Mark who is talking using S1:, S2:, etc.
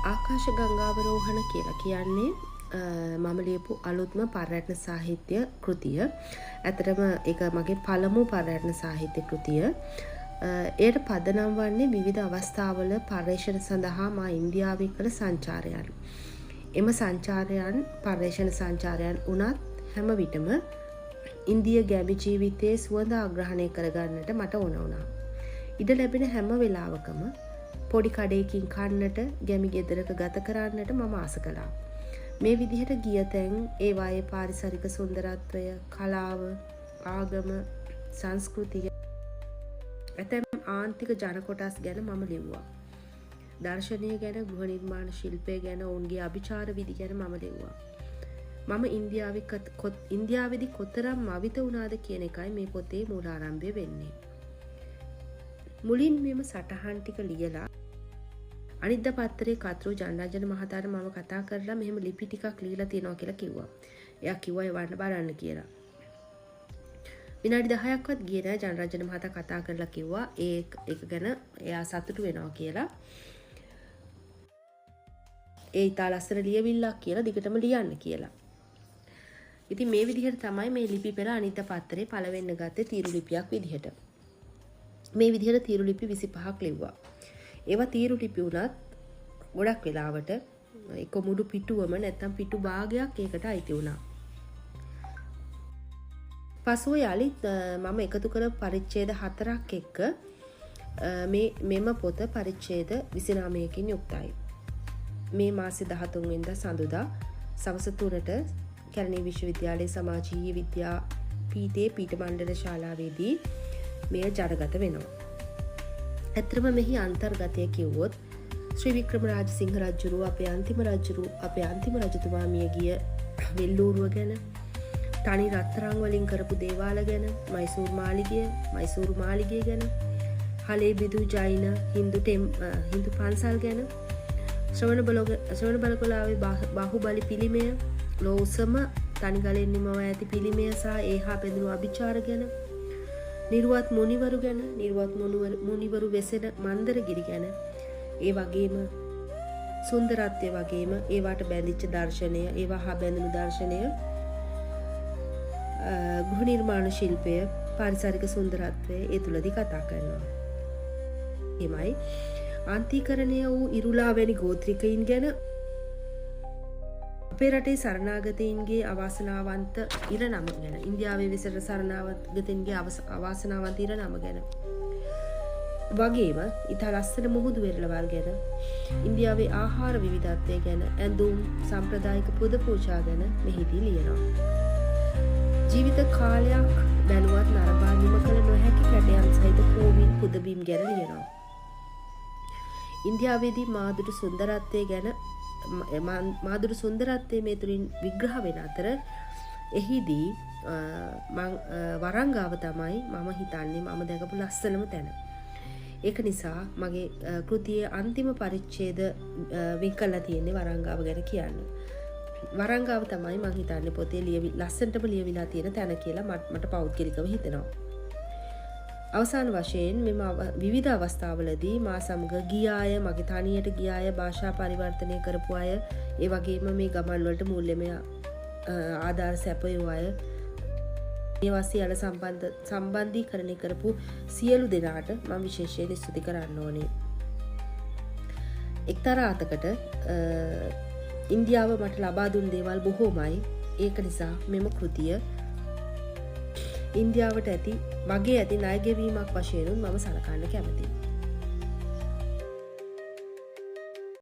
S1: ආකාශ ගංගාවරෝහණ කියලා කියන්නේ මම ලියපු අලුත්ම පර්යටන සාහිත්‍ය කෘතිය. ඇත්තටම ඒක මගේ පළමු පර්යටන සාහිත්‍ය කෘතිය. එයට පදනම් වන්නේ විවිධ අවස්ථාවල පර්යේෂණ සඳහා මා ඉන්දියාවේ කළ සංචාරයන්. එම සංචාරයන් පර්යේෂණ සංචාරයන් වුණත් හැම විටම ඉන්දිය ගැමි ජීවිතයේ සුවඳ ආග්‍රහණය කරගන්නට මට ඕන වුණා. ඉඩ ලැබෙන හැම වෙලාවකම පොඩි කඩේකින් කන්නට, ගැමි ගෙදරක ගත කරන්නට මම ආස කළා. මේ විදිහට ගිය තැන් ඒවායේ පාරිසරික සුන්දරත්වය, කලාව, ආගම, සංස්කෘතිය, ඇතැම් ආන්තික ජන කොටස් ගැන මම ලිව්වා. දර්ශනය ගැන, ගෘහ නිර්මාණ ශිල්පය ගැන, ඔවුන්ගේ අභිචාර විදි ගැන මම ලිව්වා. මම ඉන්දියාවේදී කොතරම් මවිත වුණාද කියන එකයි මේ පොතේ මූලාරම්භය වෙන්නේ. මුලින් මෙම සටහන් ටික ලියලා අනිද්දා පත්තරේ කතරු ජනරජන මහතාට මම කතා කරලා මෙහෙම ලිපි ටිකක් ලියලා තියෙනවා කියලා කිව්වා. එයා කිව්වා එවන්න බලන්න කියලා. විනාඩි 10ක්වත් ගියේ නෑ ජනරජන මහතා කතා කරලා කිව්වා ඒක ගැන එයා සතුටු වෙනවා කියලා. ඒ ඉතා ලස්සන ලියවිල්ලක් කියලා දිගටම ලියන්න කියලා. ඉතින් මේ විදිහට තමයි මේ ලිපි පෙළ අනිද්දා පත්තරේ පළ වෙන්න ගත්තේ තීරු ලිපියක් විදිහට. මේ විදිහට තීරු ලිපි 25ක් ලිව්වා. ඒවා තීරු ලිපි වුණත් ගොඩක් වෙලාවට එක්ක මුඩු පිටුවම නැත්තම් පිටු භාගයක් ඒකට අයිති වුණා. පසුව යළිත් මම එකතු කළ පරිච්ඡේද 4ක් එක්ක මෙම පොත පරිච්ඡේද 29කින් යුක්තයි. මේ මාසේ 13 වෙනිදා සඳුදා සවස 3ට කැලණි විශ්වවිද්‍යාලයේ සමාජීය විද්‍යා පීඨයේ පීඨ මණ්ඩල ශාලාවේදී මෙය ජනගත වෙනවා. ඇත්තටම මෙහි අන්තර්ගතය කිව්වොත් ශ්‍රී වික්‍රම රාජසිංහ රජුරුව අපේ අන්තිම රජුරු අපේ අන්තිම රජතුමා මිය ගිය වෙල්ලූරුව ගැන, තනි රත්තරන් වලින් කරපු දේවාල ගැන, මයිසූරු මාලිගය ගැන, හලේබිදු ජෛන හින්දු පන්සල් ගැන, ශ්‍රවණ බලකොලාවේ බාහුබලි පිළිමය, ලෝ උසම තනි ගලෙන් නිමවා ඇති පිළිමය සහ ඒ හා බැඳුණු අභිචාර ගැන, නිර්වත් මුනිවරු ගැන, නිර්වත් මුනිවරු වෙසෙන මන්දරගිරි ගැන, ඒ වගේම සුන්දරත්වය වගේම ඒවාට බැඳිච්ච දර්ශනය, ඒවා හා බැඳුණු දර්ශනය, ගෘහ නිර්මාණ ශිල්පය, පාරිසරික සුන්දරත්වය ඒ තුලදී කතා කරනවා. එමයි අන්තිකරණය වූ ඉරුලා වැනි ගෝත්‍රිකයින් ගැන, අපේ රටේ සරණාගතයින්ගේ අවාසනාවන්ත ඉරණම ගැන, ඉන්දියාවේ වෙසෙන සරණාගතයින්ගේ අවාසනාවන්ත ඉරණම ගැන වගේම ඉතා ලස්සන මුහුදු වෙරළවල් ගැන, ඉන්දියාවේ ආහාර විවිධත්වය ගැන, ඇඳුම්, සම්ප්‍රදායික පුද පූජා ගැන මෙහිදී ලියනවා. ජීවිත කාලයක් බැලුවත් නරඹා නිම කළ නොහැකි කැටයම් සහිත කෝවිල් පුදබිම් ගැන ලියනවා. ඉන්දියාවේදී මාදුරු සුන්දරත්වය ගැන මාදුරු සුන්දරත්වය මේ තුළින් විග්‍රහ වෙන අතර එහිදී මං වරංගාව තමයි මම හිතන්නේ මම දැකපු ලස්සනම තැන. ඒක නිසා මගේ කෘතියේ අන්තිම පරිච්ඡේද වෙන් කරලා තියෙන්නේ වරංගාව ගැන කියන්න. වරංගාව තමයි මං හිතන්නේ පොතේ ලස්සනටම ලියවිලා තියෙන තැන කියලා මට පෞද්ගලිකව හිතෙනවා. අවසාන වශයෙන් මෙම විවිධ අවස්ථාවලදී මා සමග ගිය අය, මගේ තනියට ගිය අය, භාෂා පරිවර්තනය කරපු අය, ඒ වගේම මේ ගමන් වලට මූල්‍යමය ආධාර සැපයූ අය, මේවා සියල්ල සම්බන්ධීකරණය කරපු සියලු දෙනාට මම විශේෂයෙන් ස්තුති කරන්න ඕනේ. එක්තරා අතකට ඉන්දියාව මට ලබා දුන් දේවල් බොහෝමයි. ඒක නිසා මෙම කෘතිය ඉන්දියාවට ඇති මගේ ඇති ණය ගෙවීමක් වශයෙන් මම සලකන්න කැමතියි.